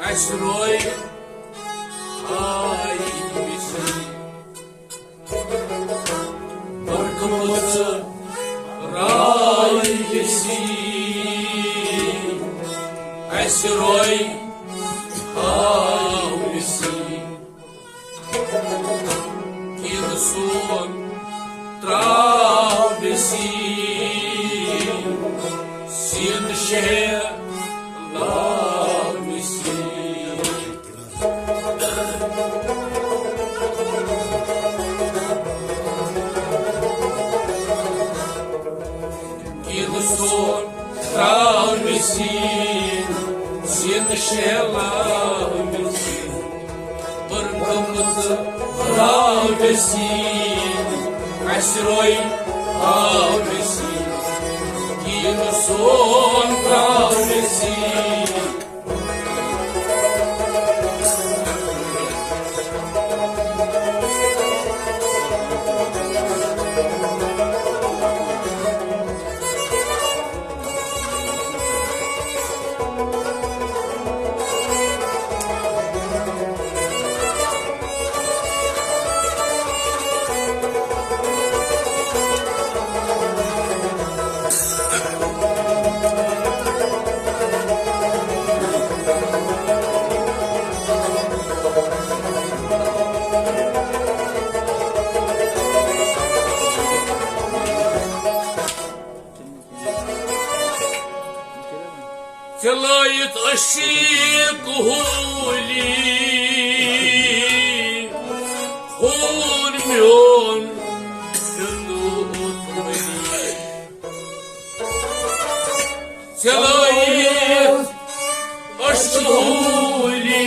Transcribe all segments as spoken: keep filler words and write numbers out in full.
اسہِ روے آے وِسِنۍ، بٔرکہٕ مٕژ راے وِسِنۍ۔ اسہِ روے آے وِسِنۍ۔ کِنہٕ سون ترٛاو مےٚ سیٖن، سیٖنہٕ شیلاو مےٚ سیٖن۔ کِنہٕ سون ترٛاو مےٚ سیٖن، سیٖنہٕ شیلاو مےٚ سیٖن۔ بٔرکہٕ مٕژ راو مےٚ سیٖن، اسہِ روے آو مےٚ سیٖن۔ کِنہٕ سون ترٛاو مےٚ سیٖن۔ ژےٚ لٲیِتھ عشیٖق ہولی، ہوٗن میون ہیوٚتُتھ مٔلی۔ ژےٚ لٲیِتھ عشق ہولی،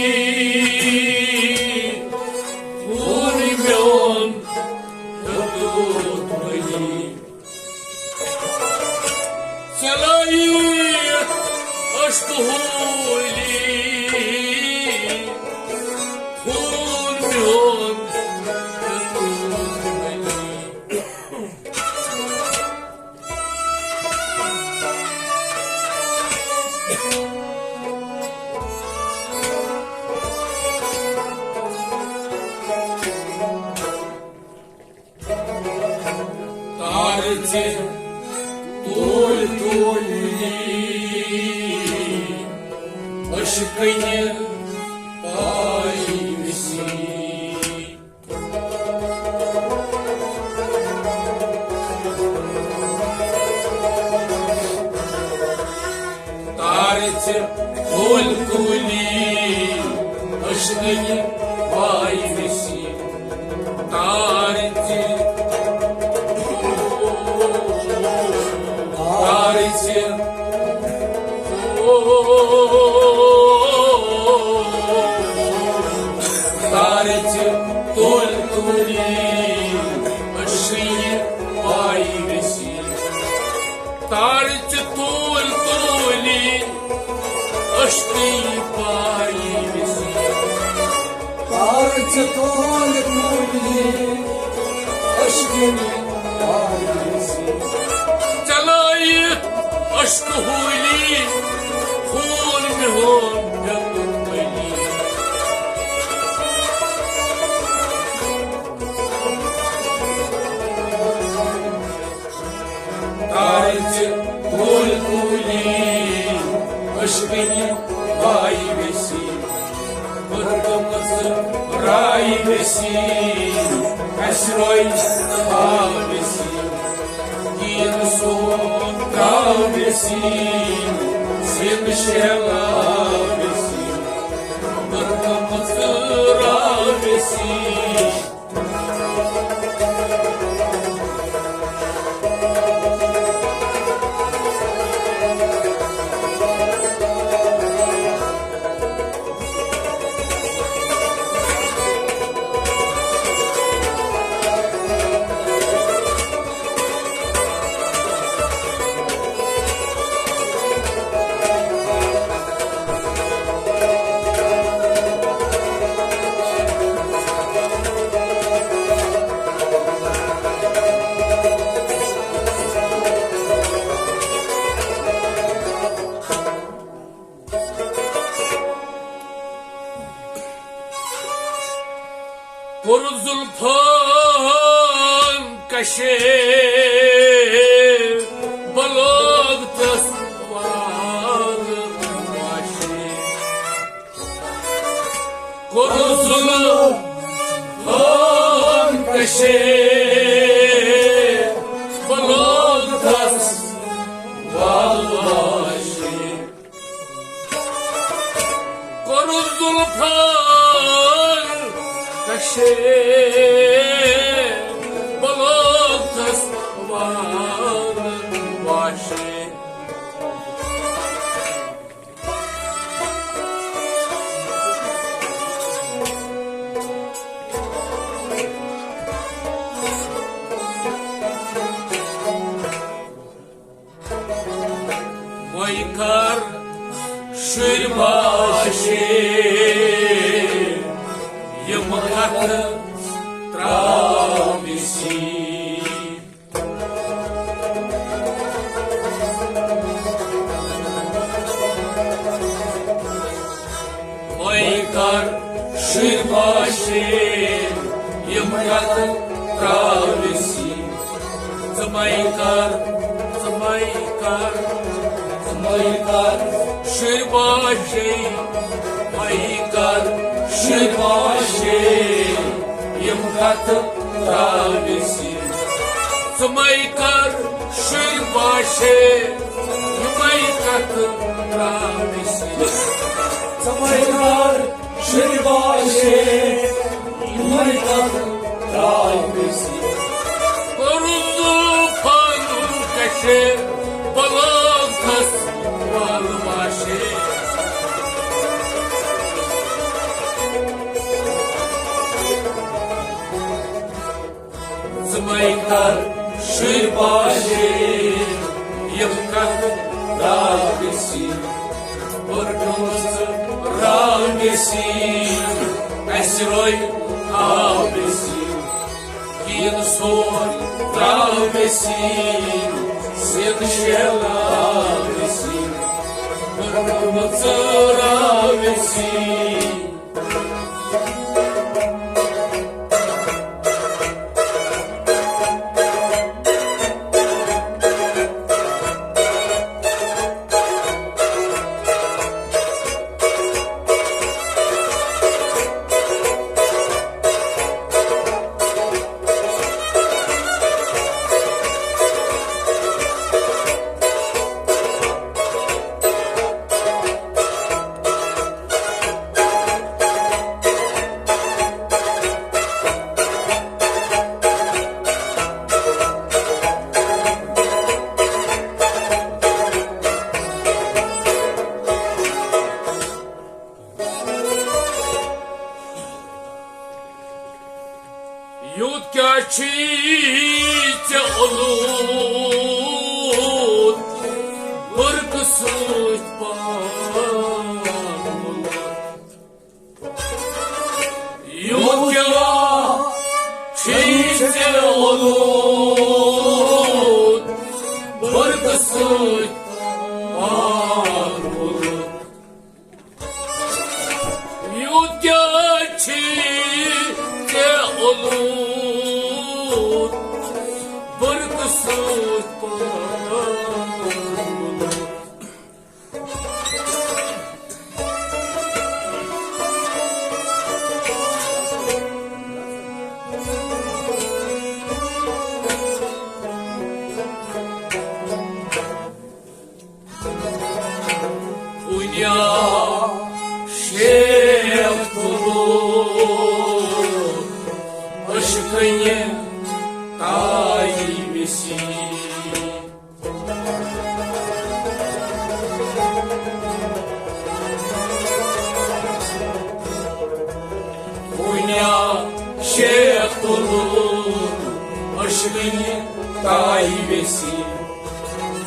ہوٗن میون ہیوٚتُتھ مٔلی۔ ژےٚ لٲیِتھ عشق ہولی، ہوٗن میون ہیوٚتُتھ مٔلی۔ تارٕ ژےٚ تُلۍ تُلۍ، عشقٕنہِ پایہِ وِسِنۍ۔ تارٕ ژےٚ تُلۍ تُلۍ، عشقٕنہِ پایہِ وِسِنۍ۔ تارٕ ژےٚ، تارٕ ژےٚ، تارٕ ژےٚ تُلۍ تُلۍ، عشقٕنہِ پایہِ وِسِنۍ۔ تارٕ ژےٚ تُلۍ تُلۍ، عشقٕنہِ پایہِ وِسِنۍ۔ تارٕ ژےٚ تُلۍ تُلۍ، عشقٕنہِ پایہِ وِسِنۍ۔ ژےٚ لٲیِتھ عشق ہولی، ہوٗن میون ہیوٚتُتھ مٔلی۔ تارٕ ژےٚ تُلۍ تُلۍ، عشقٕنہِ پایہِ وِسِنۍ۔ بٔرکہٕ مٕژ راے وِسِنۍ، اسہِ روے آو وِسِنۍ۔ کِنہٕ سون ترٛاو وِسِنۍ، سیٖنہٕ شیلاو وِسِنۍ۔ بٔرکہٕ مٕژ راے وِسِنۍ۔ کوٚر زُلفَن کشے، بلوغ تس وال واشے۔ کوٚر زُلفَن کشے، بلوغ تس وال واشے۔ کوٚر زُلفَن کشے، بلوغ تس وال واشے۔ وۄنۍ کر شُرۍ باشے، یِم کتھٕ ترٛاوِ سیٖر۔ وۄنۍ کر شُرۍ باشے، یِم کتھٕ ترٛاوِ سیٖر۔ ژٕ مَے کر، ژٕ مَے کر، ژٕ مَے کر شُرۍ باشے، مَے کر شُرۍ باشے، یِم کتھٕ ترٛاوِ سیٖر۔ ژٕ مَے کر شُرۍ باشے، یِمَے کتھٕ ترٛاوِ سیٖر۔ ژٕ مَے کر شُرۍ باشے، یِمَے کتھٕ ترٛاوِ سیٖر۔ کوٚر زُلفَن کشے، بلوغ تس وال واشے۔ ژٕ مَے کر شُرۍ باشے، یِم کتھٕ ترٛاوِ سیٖر۔ بُرکہٕ مٕژٕ راوِ سیٖر، اَسہِ روٚے آوِ سیٖر۔ کیٖنہٕ سون ترٛاوِ سیٖر، سِنہٕ شیلاوِ سیٖر۔ بُرکہٕ مٕژٕ راوِ سیٖر۔ یوٗت کیٛاہ چھی ژےٚ اولوٗد، بُرکہٕ سۭتۍ پاکھ اولوٗد۔ یوٗت کیٛاہ چھی ژےٚ اولوٗد، بُرکہٕ سۭتۍ پاکھ اولوٗد۔ یوٗت کیٛاہ چھی ژےٚ اولوٗد، بُرکہٕ سۭتۍ پاکھ اولوٗد۔ بُنیاد شیخ تُلُن عشقٕنہِ تایہِ وِسی۔ بُنیاد شیخ تُلُن عشقٕنہِ تایہِ وِسی۔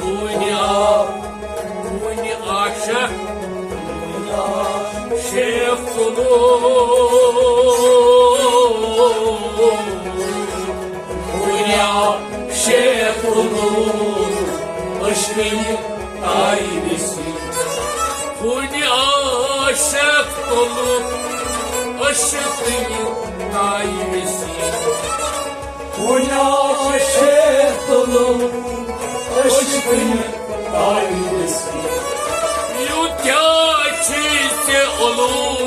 بُنیاد، بُنیاد شیخ، بُنیاد شیخ تُلُن، بُنیاد شیخ تُلُن عشقٕنہِ تایہِ وِسی۔ بُنیاد شیخ تُلُن عشقٕنہِ تایہِ ویسی۔ وۄنۍ آو شیخ طلوع عشقٕنہِ تایہِ ویسی۔ یوٗت کیٛاہ چھُے ژےٚ علوم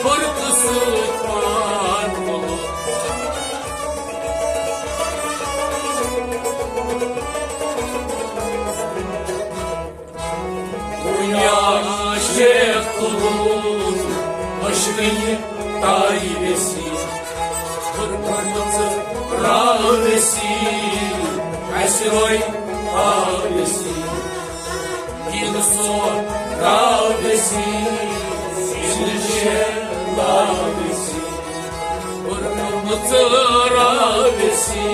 فرقہٕ سۭتۍ پان علوم۔ دُنیا شیخ قبول مشکل تائی ویسی، فرقہٕ پھٔرمٕژ راو ویسی، اسہِ روے آو ویسی، یِنہٕ سون راو ویسی، سِنہٕ شیخ راو ویسی، فرقہٕ پھٔرمٕژ راو ویسی۔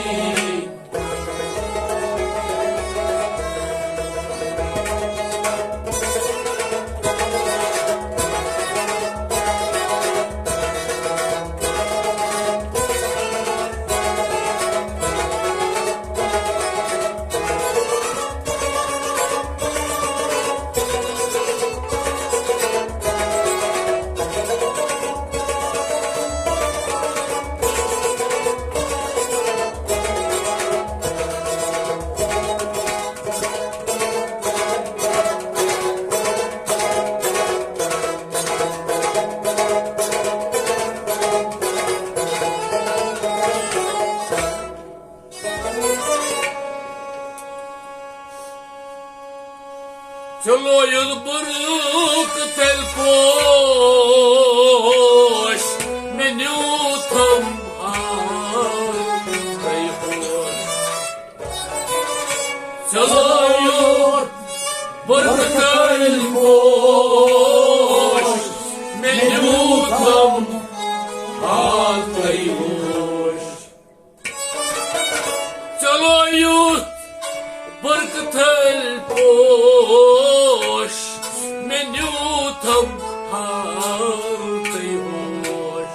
چلو یُتھ برق تیٚلہِ پوش، مےٚ نیوٗتھم آے ہوش۔ چلو یُتھ برق تیٚلہِ پوش، مےٚ نیوٗتھم آے ہوش۔ چلو یُتھ برق تیٚلہِ پوش، مےٚ نیوٗتھم آے ہوش۔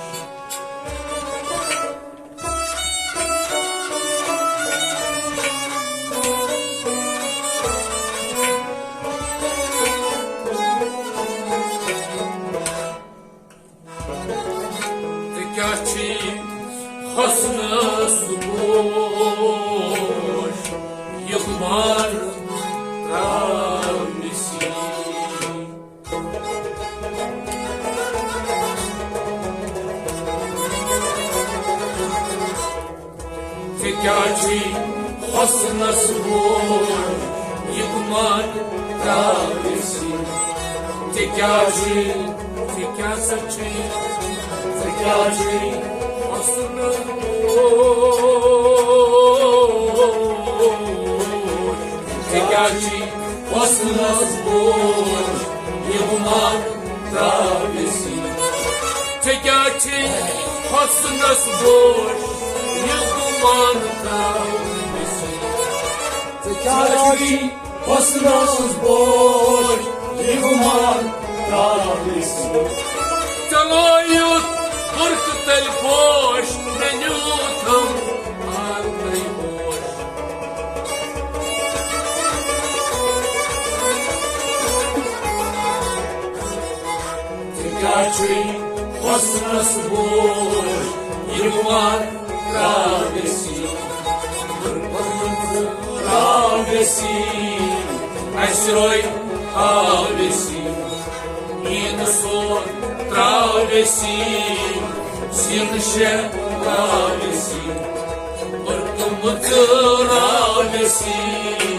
ژےٚ کیٛاہ چھُے حسنس گوش، یہِ خُمار ترٛاو مےٚ سۭتۍ۔ ژےٚ کیٛاہ چھُے حسنس گوش، یہِ خُمار ترٛاو مےٚ سۭتۍ۔ ژےٚ کیٛاہ چھُے، ژےٚ کیٛاہ سا چھُے، ژےٚ کیٛاہ چھُے حسنس گوش، ژےٚ کیٛاہ چھُے حسنس گوش، یہِ خُمار ترٛاو مےٚ سۭتۍ۔ ژےٚ کیٛاہ چھُے حسنس گوش، یہِ خُمار ترٛاو مےٚ سۭتۍ۔ ژےٚ کیٛاہ چھُے حسنس گوش، یہِ خُمار ترٛاو مےٚ سۭتۍ۔ چلو یُتھ برق تیٚلہِ پوش، مےٚ نیوٗتھم آے ہوش۔ ژےٚ کیٛاہ چھُے حسنس گوش، یہِ خُمار ترٛاو مےٚ سۭتۍ۔ ترٛاو مےٚ سۭتۍ، اسہِ روے آو مےٚ سۭتۍ۔ عیٖد سون ترٛاو مےٚ سۭتۍ، سِنہٕ شیخ ترٛاو مےٚ سۭتۍ، ؤرکہٕ مٕژراو مےٚ سۭتۍ۔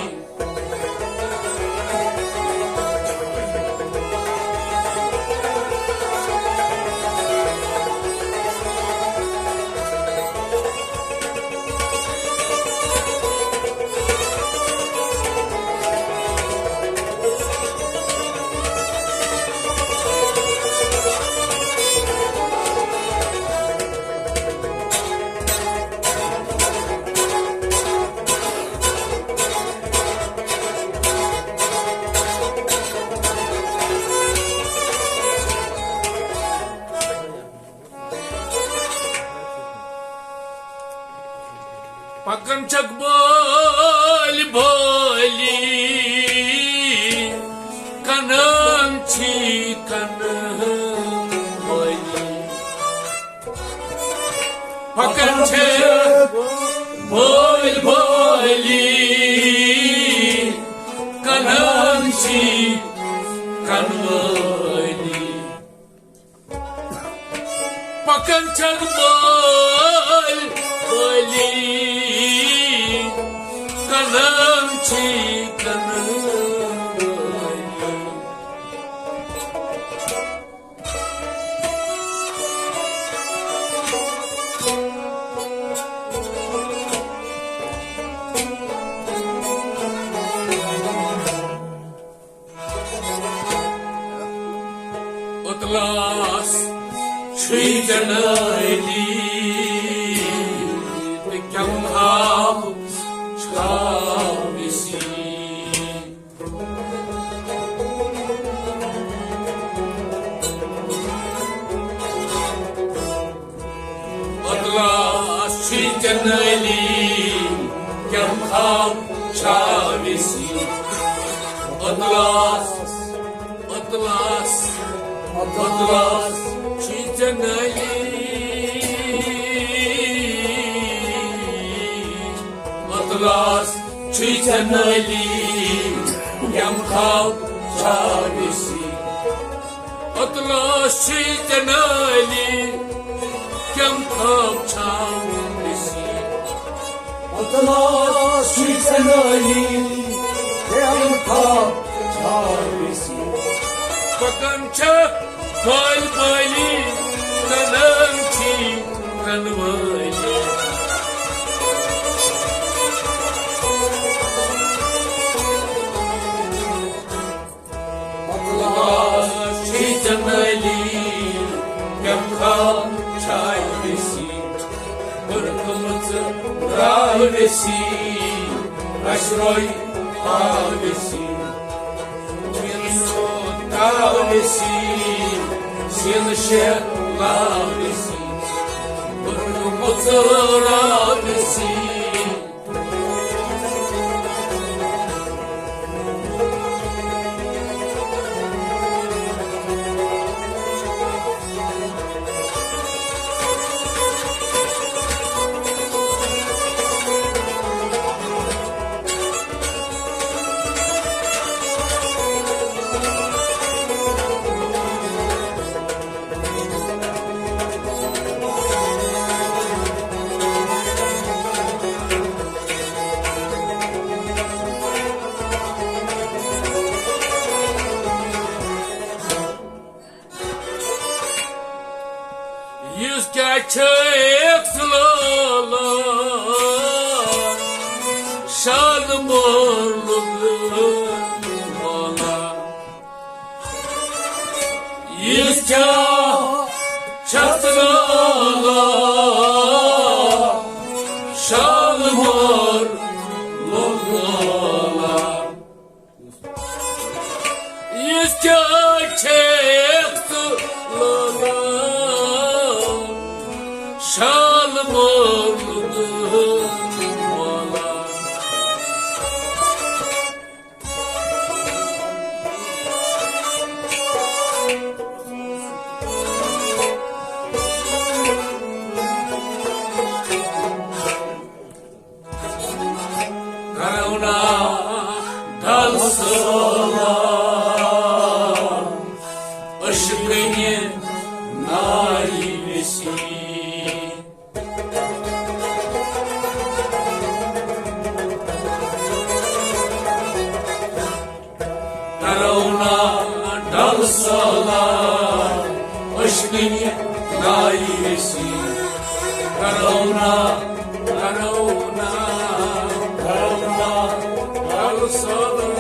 پکان چھکھ بٲلی بٲلی، کنان چھی کنان بٲلی۔ پکان چھِ بٲلۍ بٲلی، کٕنان چھِ کٕنہٕ وٲلی۔ پکان چھِ بٲلۍ بٲلی، کٕنان چھِ کٕنہٕ وٲلی۔ اطلس چھُے ژےٚ نٲلی تہٕ کیٛاہ آب چھا ویسی۔ اطلس چھُے ژےٚ نٲلی، کیٛاہ آب چھا ویسی۔ اطلس، اطلس، اطلس چھُے ژےٚ نٲلی۔ اطلس چھُے ژےٚ نٲلی، کیٛاہ آب چھا ویسی۔ اطلس چھُے ژےٚ نٲلی، کیٛاہ آب چھا ویسی۔ اطلس چھُے ژےٚ نٲلی، کیٛاہ آب چھا ویسی۔ پکان چھِ بٲلۍ بٲلی، کٕنان چھِ کٕنہٕ وٲلی۔ اطلس چھُے ژےٚ نٲلی، کیٛاہ آب چھا ویسی۔ بُرکہٕ مٕژٕ راو ویسی، اَسہِ روے آو ویسی۔ میٖنہٕ تاو ویسی، سیٖنہٕ شیہہ لاو ویسی۔ بُرکہٕ مٕژٕ راو ویسی۔ یُس کیٛاہ چھیٚکھ ژٕ لٲلہٕ، شالہٕ مٲلہٕ مٲلہٕ۔ یُس کیٛاہ چھیٚکھ ژٕ لٲلہٕ، شالہٕ مٲلہٕ مٲلہٕ۔ یُس کیٛاہ چھیٚکھ ژٕ لٲلہٕ، شالہٕ مٲلہٕ مٲلہٕ۔ کرو نا ڈل سلام، عشقٕنہِ ناوِ ویسی۔ کرو نا ڈل سلام، عشقٕنہِ ناوِ ویسی۔ کرو نا، کرو نا، کرو نا ڈل سلام،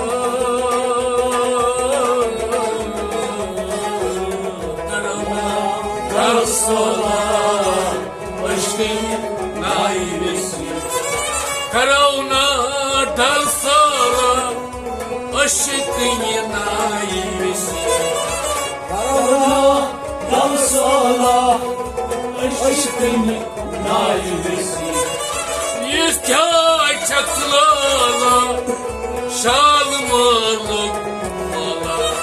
کرو نا ڈل سلام، عشقٕنہِ ناوِ ویسی۔ کرو نا ڈل سلام، عشقٕنہِ ناوِ ویسی۔ کرو نا ڈل سلام، عشقٕنہِ ناوِ ویسی۔ یُس کیٛاہ چھیٚکھ ژٕ لٲلہٕ، شالہٕ مٲلہٕ مٲلہٕ۔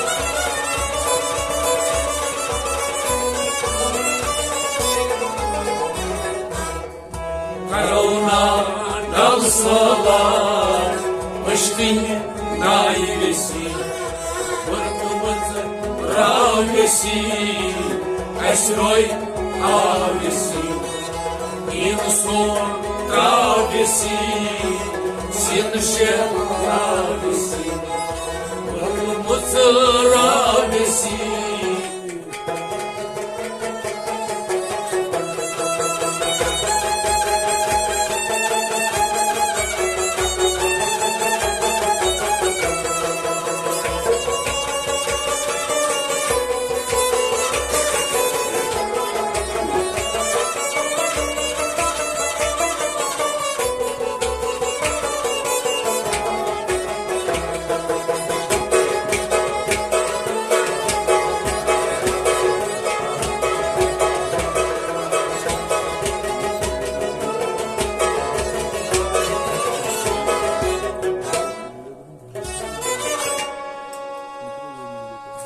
سالار، مشکل نائی ویسی، ورنمت راو ویسی، اسہِ روی آو ویسی، این سون تراو ویسی، سین شہر راو ویسی، ورنمت راو ویسی۔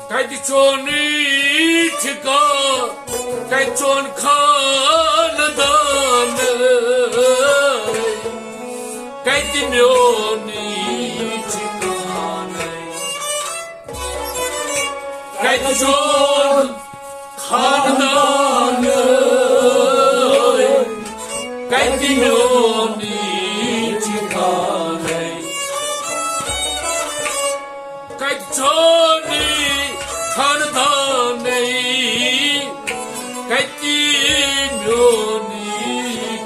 کتہِ چون ٹھکان، کتہِ چون خاندان، کتہِ میون ٹھکان؟ کتہِ چون خاندان، کتہِ میون ٹھکان؟ کتہِ چون خاندان، کتہِ میون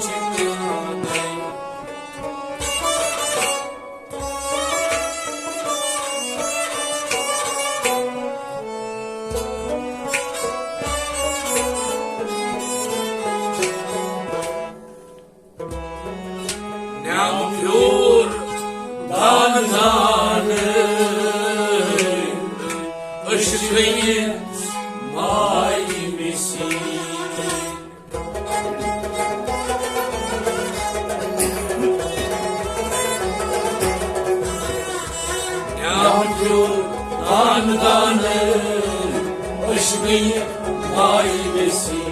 ٹھکان؟ نیام پھیور دان دان، عشقٕچ ماے ویسی۔ نیام پھیور دان دان، عشقٕچ ماے ویسی۔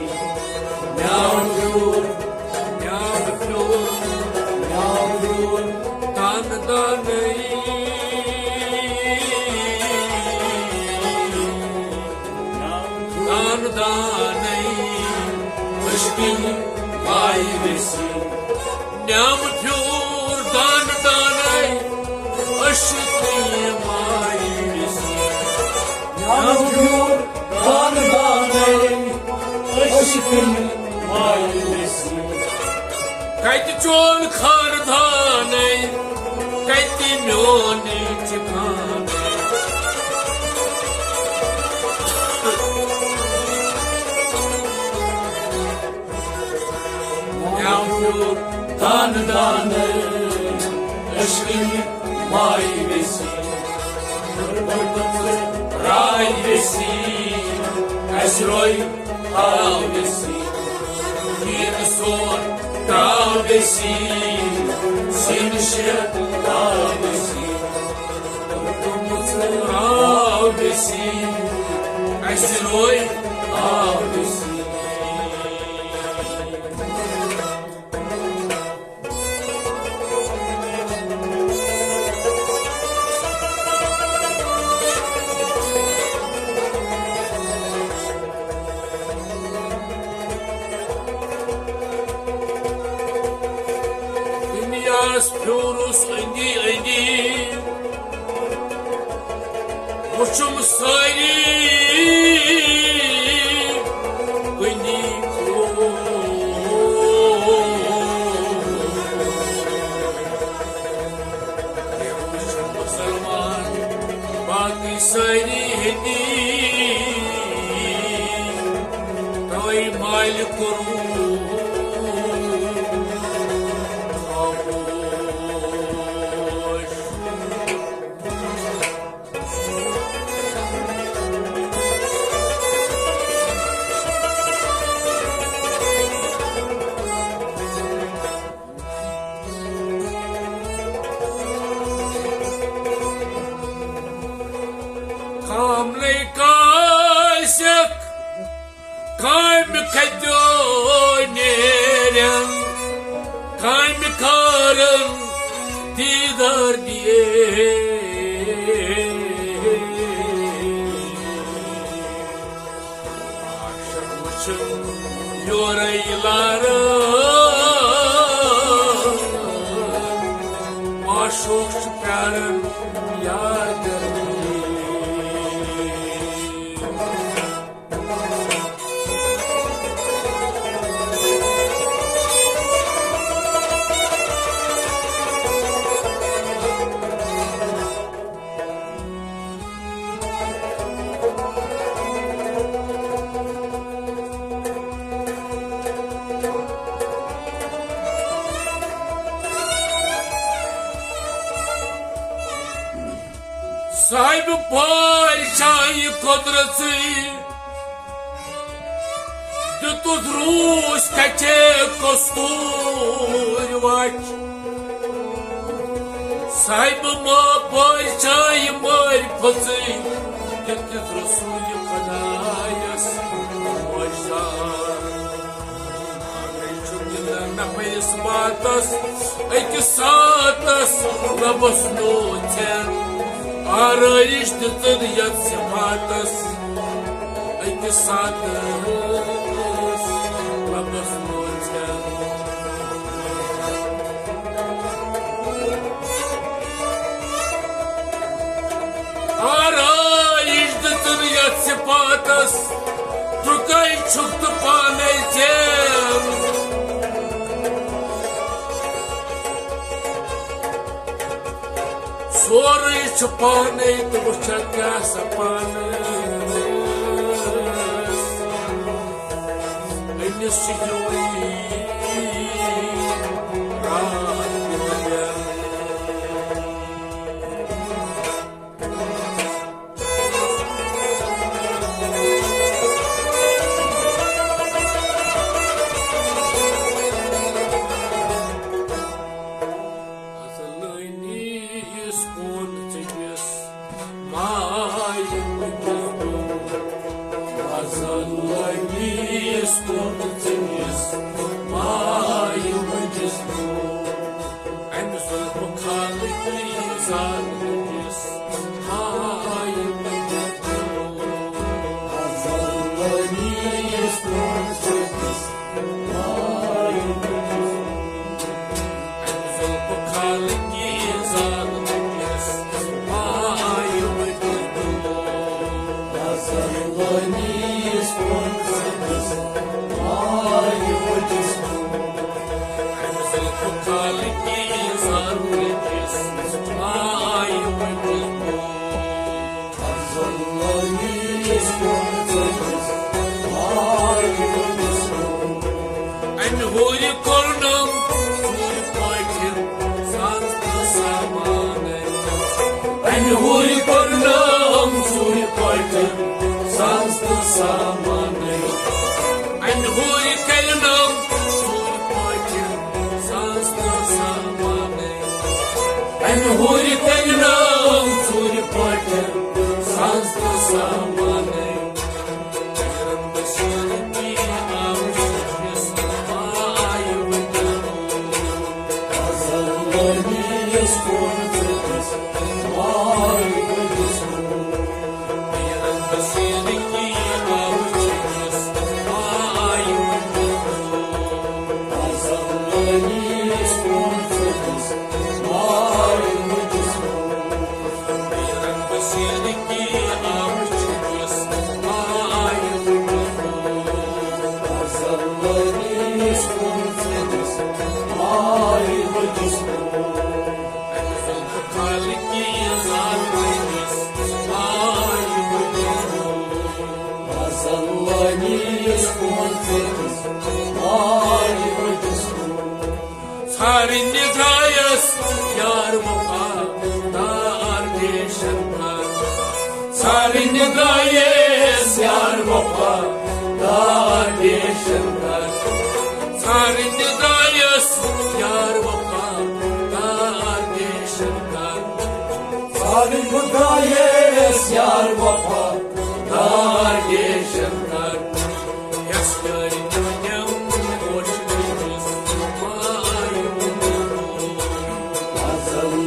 نیام پھیور، نیام پھیور، نیام پھیور دان دانٕے۔ دان دانٕے عشقٕچ ماے ویسی۔ نیام پھیور دان دانٕے عشقٕچ ماے ویسی۔ نیام پھیور دان دانٕے عشقٕچ ماے ویسی۔ کتہِ چون خاندانٕے، کتہِ میون ٹھکانٕے؟ نیام پھیور دان دانٕے عشقٕچ ماے ویسی۔ راے ویسی، اسہِ روی آو ویسی، میٖر سون تراو ویسی، سِن شیر آو ویسی، تُمُژ آو ویسی، اسہِ روی آو ویسی۔ دُنیاہَس پھیوٗرُس أنٛدی أنٛدی، وُچھُم سٲری کُنی۔ مُسلمان باقٕے سٲری ہیٚتی، توے مالہِ کوٚرُم خاموش۔ کاملے کاسیک کامہِ کتیو نیرن، کامہِ کارن دیدار دیے۔ عاشق وٕچھن یورے لارٕ، معشوق چھُ پیارن یار۔ صاحب پٲرۍ چھا یہِ قۄدرژٕے، دیُتُتھ روٗس کچے کستوٗرۍ وَچھ۔ صاحب ما پٲرۍ چھا یہِ مٲرۍ پھٔژٕے، دیُتُتھ رسول خدایس معجزات۔ نفع اثباتس أکِس ساتس رۄبس نوژن، آرٲیش دِژٕن یتھ صفاتس أکِس ساتس رۄبس نوژن۔ آرٲیش دِژٕن یتھ صفاتس، ٹُکے چھُکھ تہٕ پانے ژےٚ۔ سورُے چھُ پانے تہٕ وٕچھکھ کیٛاہ سا پانس۔ أمِس چھُ ہیوٗ راتھ تہِ دۄپہر۔ ازلٲنی یُس کُن ژٔجِس مایہِ مٔنٛزِس گوٚو۔ ازلٲنی یُس کُن ژٔجِس مایہِ مٔنٛزِس گوٚو۔ امہِ زُلفہٕ خالٕکۍ زال لٔگِس مایہِ مٔنٛزِس گوٚو۔ ازلٲنی یُس کُن ژٔجِس مایہِ مٔنٛزِس گوٚو۔ امہِ زُلفہٕ خالٕکۍ زال لٔگِس مایہِ مٔنٛزِس گوٚو۔ ازلٲنی یُس کُن ژٔجِس مایہِ مٔنٛزِس گوٚو۔ امہِ زُلفہٕ خالٕکۍ زال لٔگِس مایہِ مٔنٛزِس گوٚو۔ ازلٲنی یُس کُن ژٔجِس مایہِ مٔنٛزِس گوٚو۔ امہِ ہورِ کوٚرنم ژوٗرِ پٲٹھۍ ساز تہٕ سامانَے۔ امہِ ہورِ کوٚرنم ژوٗرِ پٲٹھۍ ساز تہٕ سامانَے۔ امہِ ہورِ کوٚرنم ژوٗرِ پٲٹھۍ ساز تہٕ سامانَے۔ امہِ ہورِ کوٚرنم ژوٗرِ پٲٹھۍ ساز تہٕ سامانَے۔ ژھارٕنۍ نِگاہس یار وفا دار ریشن دار۔ ژھارٕنۍ نِگاہس یار وفا دار ریشن دار۔ ژھارٕنۍ نِگاہس یار وفا دار ریشن دار۔ ژھارٕنۍ نِگاہس یار وفا دار ریشن دار۔ یس یارِ چانٮ۪و پوش لٔگِس مایہِ مٔنٛزِس گوٚو۔ ازل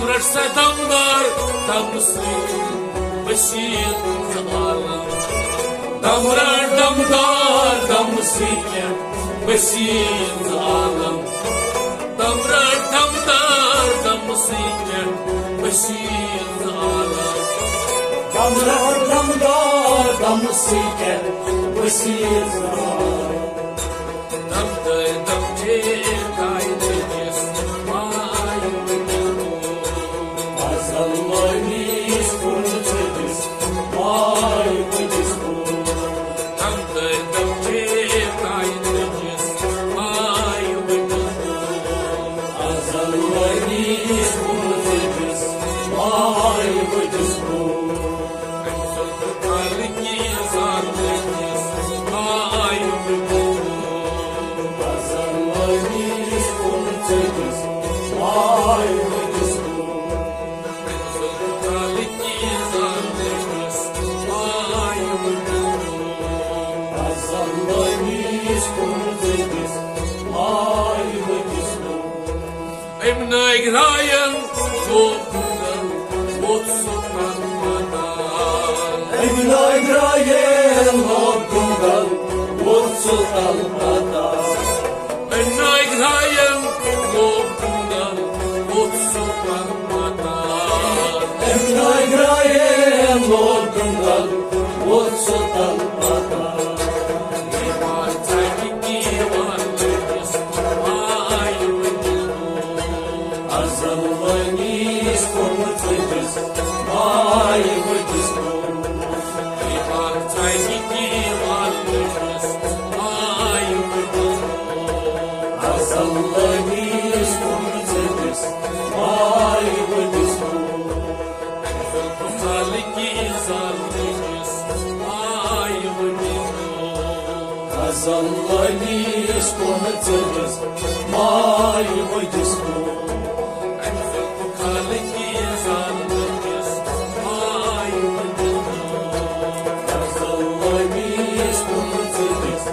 رٹ سا دمدار دم سۭتۍ وسیع عالم۔ دم رٹ دمدار دم سۭتۍ وسیع عالم۔ دم رٹ دمدار دم سۭتۍ وسیع عالم۔ دم رٹ دمدار دم سۭتۍ وسیع عالم۔ دم تہٕ دم چھے کائناتس ماے وجود۔ ازل وٲنِس کُن ژٔٹِس ماے وجود۔ دم تہٕ دم چھے کائناتس ماے وجود۔ ازل وٲنِس کُن ژٔٹِس ماے وجود۔ أمۍ نٲگۍ راین لوگ گُنٛگل، ووٚتھ سُہ تن پتان۔ أمۍ نٲگۍ راین لوگ گُنٛگل، ووٚتھ سُہ تن پتان۔ أمۍ نٲگۍ راین لوگ گُنٛگل، ووٚتھ سُہ تن پتان۔ أمۍ نٲگۍ راین لوگ گُنٛگل، ووٚتھ سُہ تن پتان۔ ازل ونیس کوٚرمُت ژٔٹِس ماے ؤتِس کوٚرمُت۔ ازل ونیس کوٚرمُت ژٔٹِس ماے ؤتِس کوٚرمُت۔ ازل ونیس کوٚرمُت ژٔٹِس ماے ؤتِس کوٚرمُت۔ ازل ونیس کوٚرمُت ژٔٹِس ماے ؤتِس کوٚرمُت۔ ازل ونیس کوٚرمُت ژٔٹِس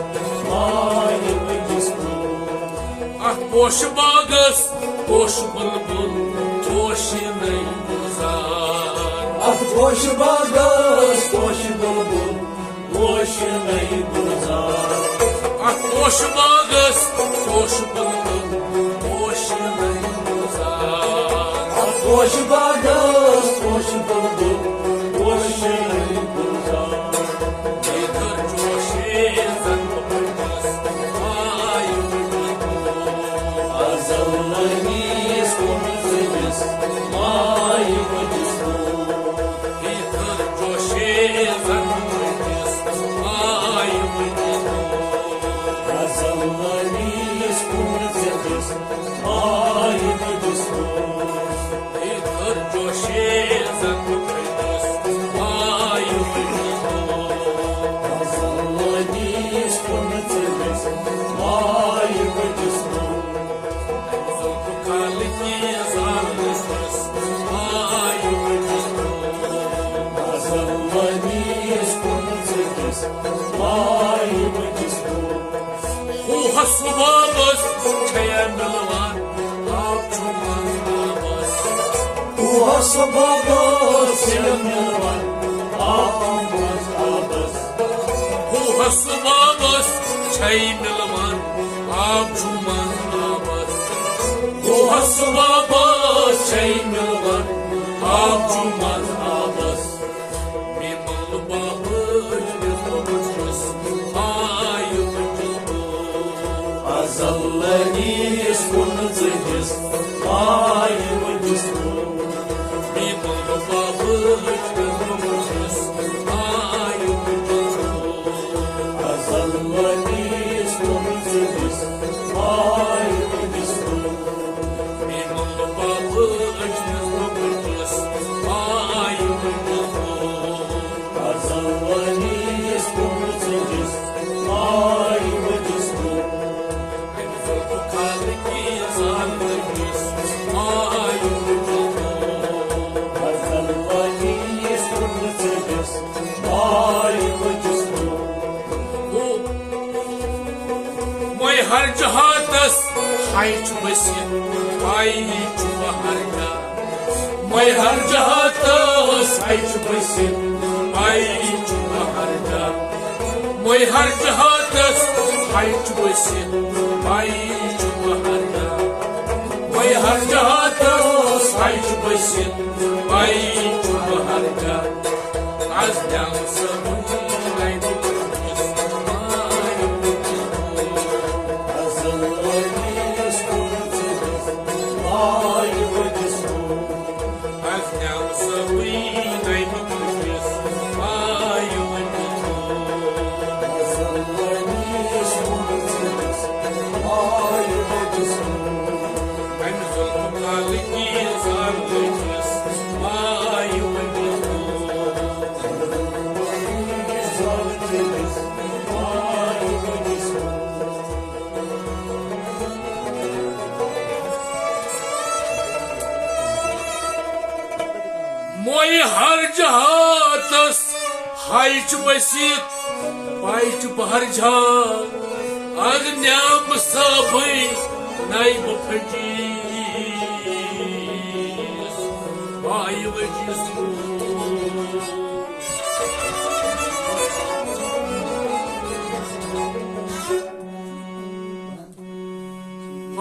ماے ؤتِس کوٚرمُت۔ اتھ پوشہٕ باغس پوشہٕ بلبل پوشہِ نٔے گُلزار۔ اتھ پوشہٕ باغس پوشہٕ بلبل پوشہِ نٔے گُلزار۔ اتھ پوشہٕ باغس پوشہٕ بلبل پوشہِ نٔے گُلزار۔ اتھ پوشہٕ باغس پوشہٕ بلبل پوشہِ نٔے گُلزار۔ بیدر جوشے زن بہٕ پننِس ماے ؤتِس۔ ازل ونیس کوٚرمُت ژٔٹِس ماے ؤتِس کوٚرمُت۔ بیدر جوشے زن بہٕ پننِس ماے ؤتِس۔ ازل ونیس کوٚرمُت ژٔٹِس ماے ؤتِس کوٚرمُت۔ اتر جوشے زن پھٹس ماے ؤتِس۔ ازل ونیس کوٚرمُت ژٔٹِس ماے ؤتِس۔ زلفہٕ خالقی زالس ماے ؤتِس۔ ازل ونیس کوٚرمُت ژٔٹِس ماے ؤتِس۔ کوہس بابس چھیا مِلوان، آب چھُ منٛز آبس۔ کوہس بابس چھیا مِلوان، آب چھُ منٛز آبس۔ کوہس بابس چھے مِلوان، آب چھُ منٛز آبس۔ کوہس بابس چھے مِلوان، آب چھُ منٛز آبس۔ مےٚ مل بابٕچ مےٚ لوٚبُس آیہِ وٕنہِ۔ ازل ونیس کوٚرمُت ژٔٹِس ماے ؤتِس۔ مےٚ مل بابٕچ مےٚ لوٚبُس آیہِ وٕنہِ۔ ازل ونیس کوٚرمُت ژٔٹِس ماے ؤتِس۔ وۄنۍ ہر جہاتس ہاے چھُ ؤسِتھ، پاے چھُ بہر کیٛاہ۔ مے ہر جہاتس ہاے چھُ بٔسِتھ، پاے چھُ مے ہر جہات۔ مے ہر جہاتس ہاے چھُ بٔسِتھ، پاے چھُ مے ہر جہات۔ مے ہر جہاتس ہاے چھُ بٔسِتھ، پاے چھُ مے ہر جہات۔ از نیام سا وٕنی نَیہِ بُتھِس، پاے وٕنی۔ ازل ؤریس کُن ژٕ دِس، پاے وٕنی۔ از نیام سا وٕنی نَیہِ بُتھِس، پاے وٕنی۔ ازل ؤریس کُن ژٕ دِس، پاے وٕنی۔ امہِ ظلمہٕ کالہٕ کی زال لٔجِس، پاے وٕنی۔ مے ہر جہاتس ہاے چھُ بٔسِتھ، پاے چھُ مے ہر جہات۔ از نیام سا وٕنی نَیہِ بُتھِس، پاے وٕنی۔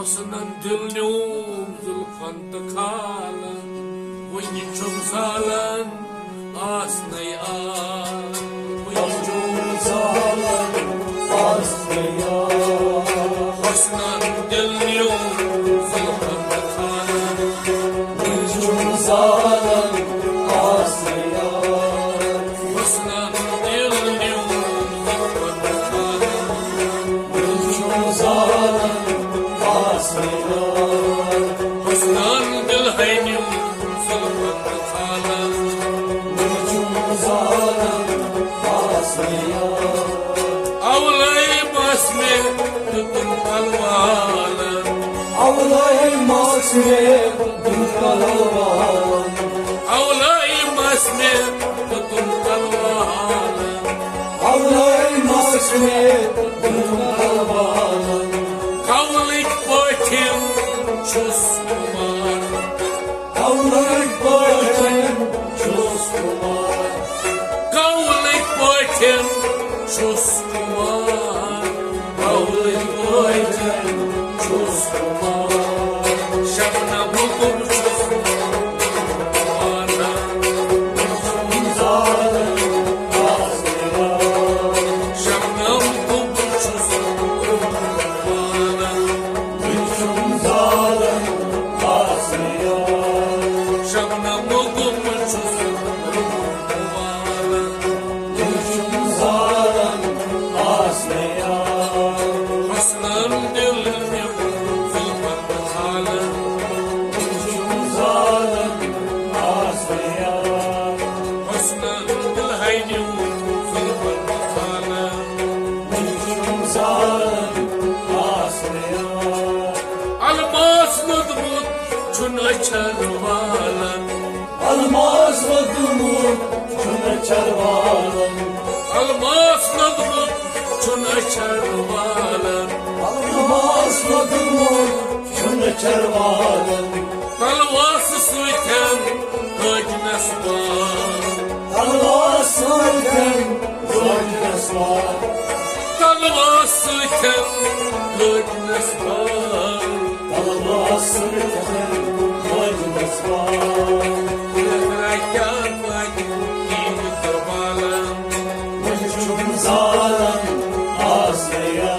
حسنن دل نیوم زلفن تہٕ کھالن، وٕنہِ چھُم زالن آسنَے آ۔ وٕنہِ چھُم زالن آسنَے آ۔ حسنن دل نیوم زلفن تہٕ کھالن، وٕنہِ چھُم زالن آسنَے آ۔ حسنن دل نیوم زلفن تہٕ کھالن، وٕنہِ چھُم زالن آسنَے آ۔ حسنن دل ہے نیوم زلفن تہٕ کھالن، وٕنہِ چھُم زالن آسنَے آ۔ اولے مس مےٚ دیُتُم تلوالن۔ اولے مس مےٚ دیُتُم تلوالن۔ اولے مس مےٚ دیُتُم تلوالن۔ اولے مس مےٚ دیُتُم تلوالن۔ قولٕکۍ پٲٹھۍ چھُس کُمار۔ قولٕکۍ پٲٹھۍ چھُس کُمار۔ قولٕکۍ پٲٹھۍ چھُس کُمار۔ قولٕکۍ پٲٹھۍ چھُس کُمار۔ شبنم کُم چھُس کُمار۔ شبنم کُم چھُس کُمار۔ وٕنہِ چھُم زالن آسنَے آ۔ شبنم گوٚمُت چھُس والن۔ وٕنہِ چھُم زالن آسنَے آ۔ حسنن دل نیوٗ زُلفن تہٕ کھالن۔ وٕنہِ چھُم زالن آسنَے آ۔ حسنن دل ہے نیوٗ زُلفن تہٕ کھالن۔ وٕنہِ چھُم زالن آسنَے آ۔ الماس لوٚگمُت چھُن أچھن والن۔ الماس لوٚگمُت چھُن أچھن والن۔ الماس لوٚگمُت چھُن أچھن والن۔ الماس لوٚگمُت چھُن أچھن والن۔ تلواسہٕ سۭتٮ۪ن لٲج نٮ۪صبا۔ تلواسہٕ سۭتٮ۪ن لٲج نٮ۪صبا۔ تلواسہٕ سۭتٮ۪ن لٲج نٮ۪صبا۔ تلواسہٕ سۭتٮ۪ن لٲج نٮ۪صبا۔ لیٚدرا کیٛاہ لاگہِ دیٖن تہٕ بالن۔ وٕنہِ چھُم زالن آسنَے آ۔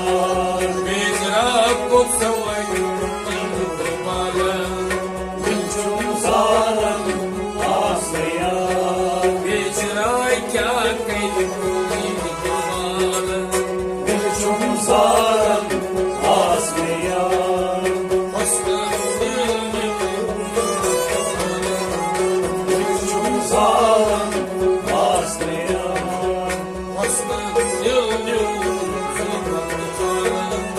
بیٚیہِ چھُم زالن آسنَے آ۔ بیٚیہِ چِراے کیٛاہ کَرِ یہِ بالن؟ بیٚیہِ چھُم زالن آسنَے آ۔ حسنن دِل مےٚ بیٚیہِ چھُم زالن آسنَے آ۔ حسنن دِل نیوٗ زُلفن تہٕ کھالن۔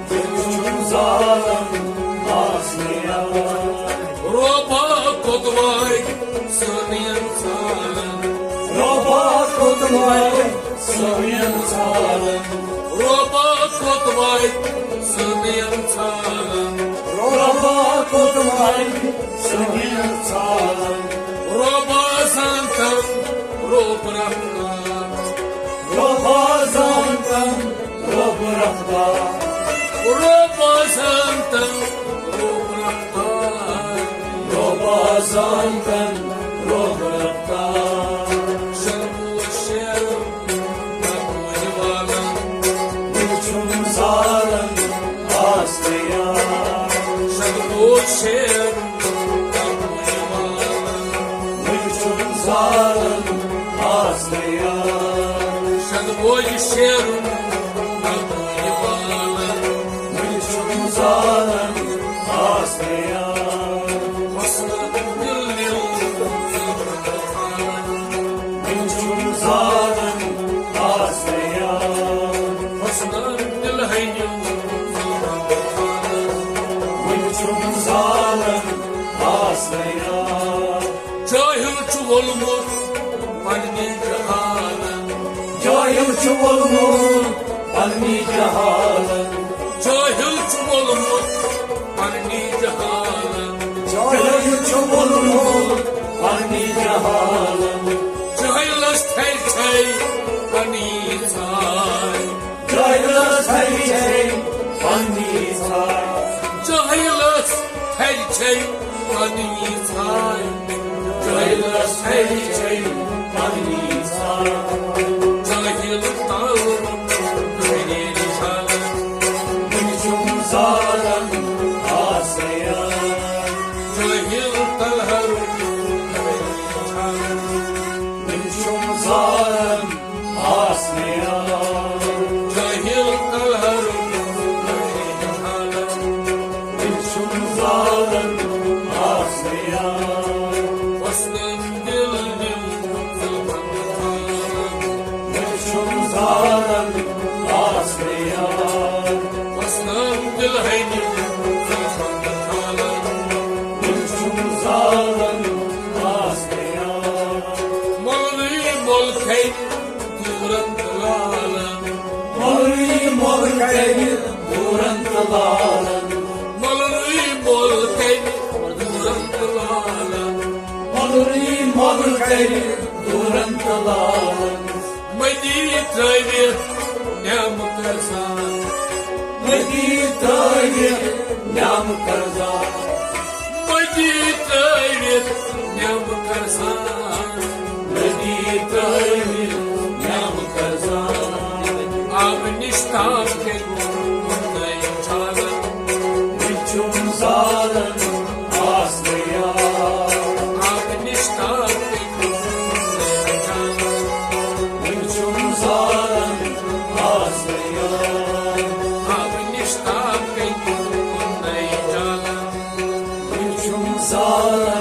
بیٚیہِ چھُم زالن آسنَے آ۔ رۄبا کوٚت واتہِ سٲنٮ۪ن ژالن۔ رۄبا کوٚت واتہِ سٲنٮ۪ن ژالن۔ رۄبا کوٚت واتہِ سٲنٮ۪ن ژالن۔ رۄبا کوٚت واتہِ سٲنٮ۪ن ژالن۔ روب رفتار، روب زانتن، روب رفتار۔ روب زانتن، روب رفتار۔ روب زانتن، روب رفتار۔ شرموش شعر نہ بوزِ والن، وُنہِ چھُم زالن آس تیار۔ شرموش شعر نہ بوزِ والن، وُنہِ چھُم زالن آس تیار۔ شد بوجہِ شیرُن نہ بوجہِ والن، وُنہِ چھُم زالن آس تیار۔ حسنن دِل نِیُن زُلفن تہٕ خالن، وُنہِ چھُم زالن آس تیار۔ حسنن دِل ہے نِیُن زُلفن تہٕ خالن، وُنہِ چھُم زالن آس تیار۔ جاہل چھُ وولمُت پننہِ جہالن۔ جاہل چھُ وولمُت پننہِ جہالن۔ جاہل چھُ وولمُت پننہِ جہالن۔ جاہل چھُ وولمُت پننہِ جہالن۔ جاہلس تھرِ چھے پننی ژھاے۔ جاہلس تھرِ چھے پننی ژھاے۔ جاہلس تھرِ چھے پننی ژھاے۔ جاہلس تھرِ چھے پننی ژھاے۔ جاہل تل روٚٹ کرے رِجالن۔ وُنہِ چھُم زالن آس تیار۔ جاہل تل روٚٹ کرے رِجالن۔ وُنہِ چھُم زالن آس تیار۔ جاہل تل روٚٹ کرے رِجالن۔ وُنہِ چھُم زالن آس تیار۔ حسنن دِل نِیُن زُلفن تہٕ خالن۔ وُنہِ چھُم زالن آس تیار۔ حسنن دِل ہے نِیُن زُلفن تہٕ خالن۔ وُنہِ چھُم زالن آس تیار۔ مولوی مول کھے دوٗرن تہٕ لالن۔ مولوی مول کھے دوٗرن تہٕ لالن۔ مولوی مول کھے دوٗرن تہٕ لالن۔ مولوی مول کھے دوٗرن تہٕ لالن۔ مٔتی ترٲوِتھ نعمہٕ قرضان۔ مٔتی ترٲوِتھ نعمہٕ قرضان۔ مٔتی ترٲوِتھ نعمہٕ قرضان۔ مٔتی ترٲوِتھ نعمہٕ قرضان۔ آبہٕ نِش تاپھ کٔرۍ وُنہِ چھالان۔ وُنہِ چھُم زالن آس تیار۔ آبہٕ نِش تاپھ کٔرۍ وُنہِ چھُم زالن آس تیار۔ آبہٕ نِش تاپھ کٔرۍ وُنہِ چھالان۔ وُنہِ چھُم زالن